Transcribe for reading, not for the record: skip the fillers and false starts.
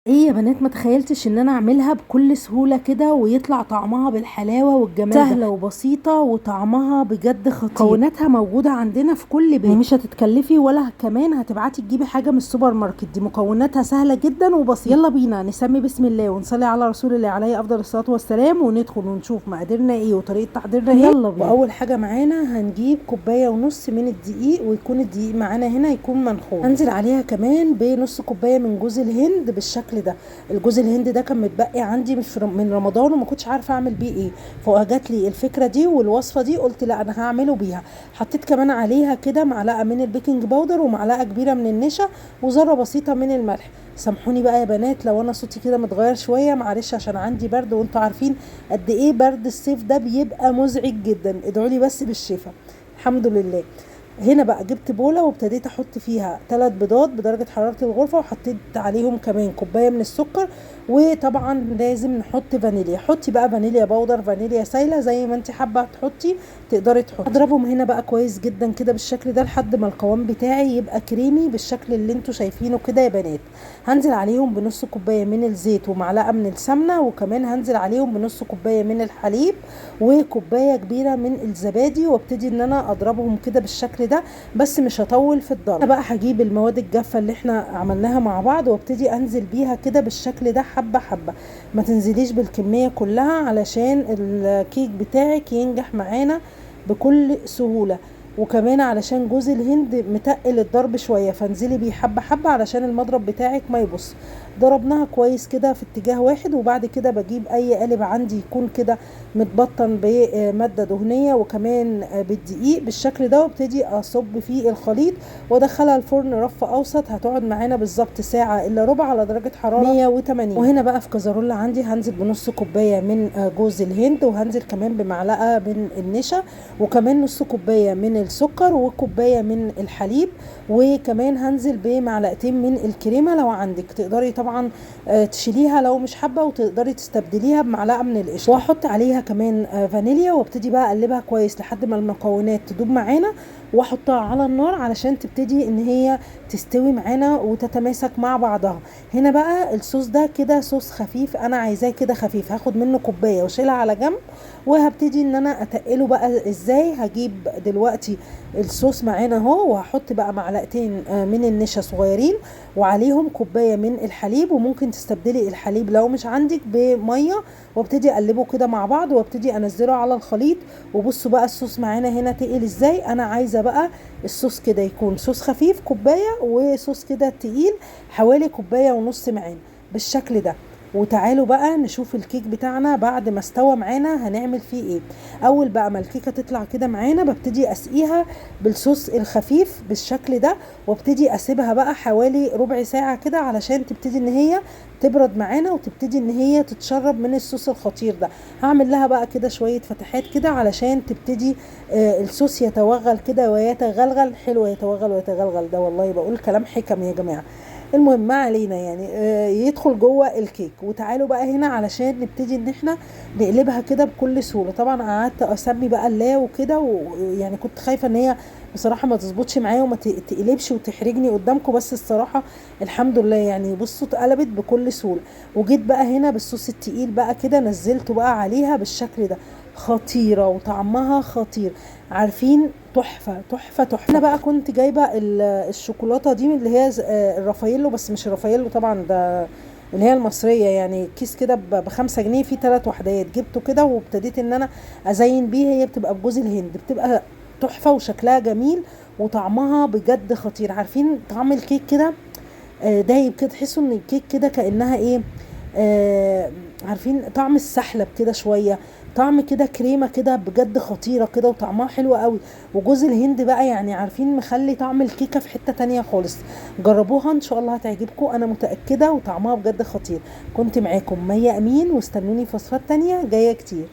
ايه يا بنات، ما تخيلتش ان انا اعملها بكل سهولة كده ويطلع طعمها بالحلاوة والجمال. سهلة وبسيطة وطعمها بجد خطير. مكوناتها موجودة عندنا في كل بيت، مش هتتكلفي ولا كمان هتبعتي تجيبي حاجة من السوبر ماركت. دي مكوناتها سهلة جدا وبسيطة. يلا بينا نسمي بسم الله ونصلي على رسول الله عليه افضل الصلاة والسلام، وندخل ونشوف مقاديرنا ايه وطريقة تحضيرنا ايه. يلا بينا. واول حاجة معانا هنجيب كوباية ونص من الدقيق، ويكون الدقيق معانا هنا يكون منخول. هنزل عليها كمان بنص كوباية من جوز الهند بالشكل ده. الجوز الهند ده كان متبقي عندي من رمضان وما كنتش عارفه اعمل بيه ايه، فجات لي الفكرة دي والوصفه دي، قلت لا انا هعمله بيها. حطيت كمان عليها كده معلقه من ال baking powder ومعلقة كبيرة من النشا وذره بسيطة من الملح. سامحوني بقى يا بنات لو انا صوتي كده متغير شوية، معلش عشان عندي برد، وانتوا عارفين قد ايه برد الصيف ده بيبقى مزعج جدا. ادعوا لي بس بالشفاء. الحمد لله. هنا بقى جبت بوله وابتديت احط فيها 3 بيضات بدرجة حرارة الغرفة، وحطيت عليهم كمان كوباية من السكر، وطبعا لازم نحط فانيليا. حطي بقى فانيليا powder، فانيليا سايله، زي ما انت حابة تحطي تقدري تحطي. اضربهم هنا بقى كويس جدا كده بالشكل ده لحد ما القوام بتاعي يبقى كريمي بالشكل اللي انتوا شايفينه كده يا بنات. هنزل عليهم بنص كوباية من الزيت ومعلقة من السمنة، وكمان هنزل عليهم بنص كوباية من الحليب وكوبايه كبيرة من الزبادي، وابتدي ان انا اضربهم كده بالشكل ده، بس مش هطول في الضرب. بقى هجيب المواد الجافه اللي احنا عملناها مع بعض وابتدي انزل بيها كده بالشكل ده حبه حبه. ما تنزليش بالكمية كلها علشان الكيك بتاعك ينجح معانا بكل سهولة، وكمان علشان جوز الهند متقل الضرب شوية، فانزلي بيه حبه حبه علشان المضرب بتاعك ما يبص. ضربناها كويس كده في اتجاه واحد، وبعد كده بجيب اي قالب عندي يكون كده متبطن بمادة دهنية وكمان بالدقيق بالشكل ده، وابتدي اصب فيه الخليط وادخلها الفرن رف اوسط. هتقعد معانا بالظبط ساعة الا ربع على درجه حرارة 180. وهنا بقى في كازارولا عندي هنزل بنص كوباية من جوز الهند، وهنزل كمان بمعلقه من النشا، وكمان نص كوباية من السكر، وكوبايه من الحليب، وكمان هنزل بمعلقتين من الكريمة. لو عندك تقدري طبعا تشيليها لو مش حابة، وتقدري تستبدليها بمعلقه من القشطه. واحط عليها كمان فانيليا، وابتدي بقى اقلبها كويس لحد ما المكونات تدوب معانا، واحطها على النار علشان تبتدي ان هي تستوي معانا وتتماسك مع بعضها. هنا بقى الصوص ده كده صوص خفيف، انا عايزاه كده خفيف. هاخد منه كوباية واشيلها على جنب، وهبتدي ان انا اتقله بقى ازاي. هجيب دلوقتي الصوص معانا اهو، وهحط بقى معلقتين من النشا صغيرين، وعليهم كوباية من الحليب، وممكن تستبدلي الحليب لو مش عندك بميه، وابتدي اقلبه كده مع بعض، وابتدي انزله على الخليط. وبصوا بقى الصوص معانا هنا تقل ازاي. انا عايزه بقى الصوص كده يكون صوص خفيف كوباية، وصوص كده تقيل حوالي كوباية ونص معانا بالشكل ده. وتعالوا بقى نشوف الكيك بتاعنا بعد ما استوى معانا هنعمل فيه ايه. اول بقى ما الكيكه تطلع كده معانا ببتدي اسقيها بالصوص الخفيف بالشكل ده، وابتدي اسيبها بقى حوالي ربع ساعة كده علشان تبتدي ان هي تبرد معانا، وتبتدي ان هي تتشرب من الصوص الخطير ده. هعمل لها بقى كده شوية فتحات كده علشان تبتدي الصوص يتوغل كده ويتغلغل. حلو يتوغل ويتغلغل ده، والله بقول كلام حكم يا جماعة. المهم ما علينا، يعني يدخل جوه الكيك. وتعالوا بقى هنا علشان نبتدي ان احنا نقلبها كده بكل سهولة. طبعا قعدت اسمي بقى الله وكده، ويعني كنت خايفة ان هي بصراحة ما تظبطش معايا وما تقلبش وتحرجني قدامكم، بس الصراحة الحمد لله يعني بصوا اتقلبت بكل سهولة. وجيت بقى هنا بالصوص التقيل بقى كده نزلته بقى عليها بالشكل ده، خطيرة وطعمها خطير، عارفين تحفة تحفة تحفة. انا بقى كنت جايبه الشوكولاتة دي اللي هي الرافايلو، بس مش الرافايلو طبعا، ده اللي هي المصرية، يعني كيس كده ب5 جنيه فيه 3 وحدات. جبته كده وابتديت ان انا ازين بيه. هي بتبقى بجوز الهند، بتبقى تحفة وشكلها جميل وطعمها بجد خطير. عارفين طعم الكيك كده دايب كده، تحسوا ان الكيك كده كانها ايه، عارفين طعم السحلب كده شوية، طعم كده كريمة كده بجد خطيرة كده، وطعمها حلو قوي. وجوز الهند بقى يعني عارفين مخلي طعم الكيكه في حتة تانية خالص. جربوها ان شاء الله هتعجبكم، انا متاكدة، وطعمها بجد خطير. كنت معاكم مي امين، واستنوني في وصفات تانية جاية كتير.